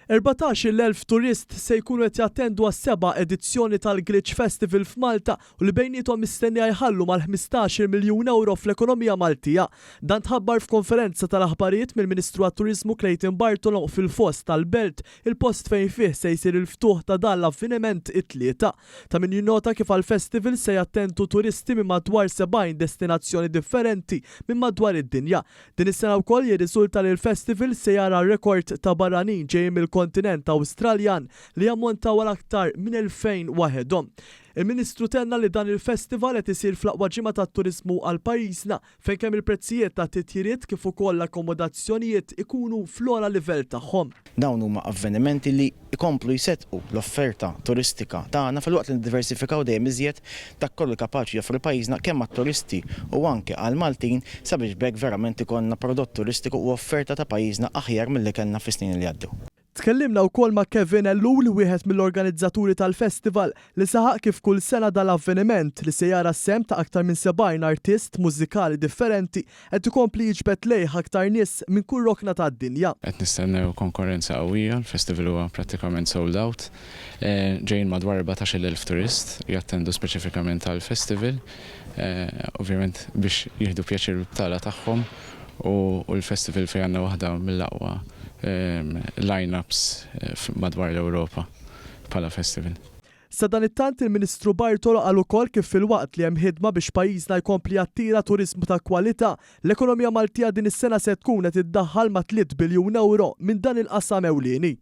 14,000 turist se jkunu qed jattendu għas-seba' edizzjoni tal-Glitch Festival f'Malta u li bejniethom mistennija jħallu mal-15-il miljun ewro fl-ekonomija Maltija. Dan tħabbar f'konferenza tal-aħbarijiet mill-Ministru għat-Turiżmu Clayton Bartolo fil-Foss tal-Belt, il-post fejn fih se jsir il-ftuħ ta' dan l-avveniment it-Tlieta. Ta' min jinnota kif għall-festival se jattendu turisti minn madwar 70 destinazzjoni differenti minn madwar id-dinja. Din is-sena wkoll jirriżulta li l-festival se jara rekord ta' barranin ġejjin mill-kontinent Awstraljan li jammontaw għal aktar minn 2,000 waħedhom. Il-Ministru tenna li dan il-festival qed isir fl-aqwa ġimgħa tat-turiżmu għal pajjiżna fejn kemm il-prezzijiet tat-titjiriet kif ukoll l-akkomodazzjonijiet ikunu fl-ogħla livell tagħhom. Dawn huma avvenimenti li jkomplu jseddqu l-offerta turistika tagħna filwaqt li niddiversifikaw dejjem iżjed dak kollu li kapaċi joffri pajjiżna kemm għat-turisti u anke għall-Maltin sabiex b'hekk verament ikollna prodott turistiku u offerta ta' pajjiżna aħjar milli kellna fis-snin li għaddew. Tkellimna wkoll ma' Kevin Ellul, wieħed mill-organizzaturi tal-festival, li saħaq kif kull sena dan l-avveniment, li se jara s-sehem ta' aktar minn 70 artist mużikali differenti, qed ikompli jiġbed lejh aktar nies minn kull rokna tad-dinja. Qed nistennew konkorrenza qawwija, l-festival huwa prattikament sold out. Ġejjin madwar 14,000 turist jattendu speċifikament għall-festival, ovvjament biex jieħdu pjaċir bil-btala tagħhom u l-festival fejn għandna waħda mill-aqwa line-ups madwar l-Ewropa bħala festival. Sadanittant il-Ministru Bartolo qal ukoll kif filwaqt li hemm ħidma biex pajjiżna jkompli jattira turiżmu ta' kwalità, l-ekonomija Maltija din is-sena se tkun qed iddaħħal mat-tliet biljun ewro minn dan il-qasam ewlieni.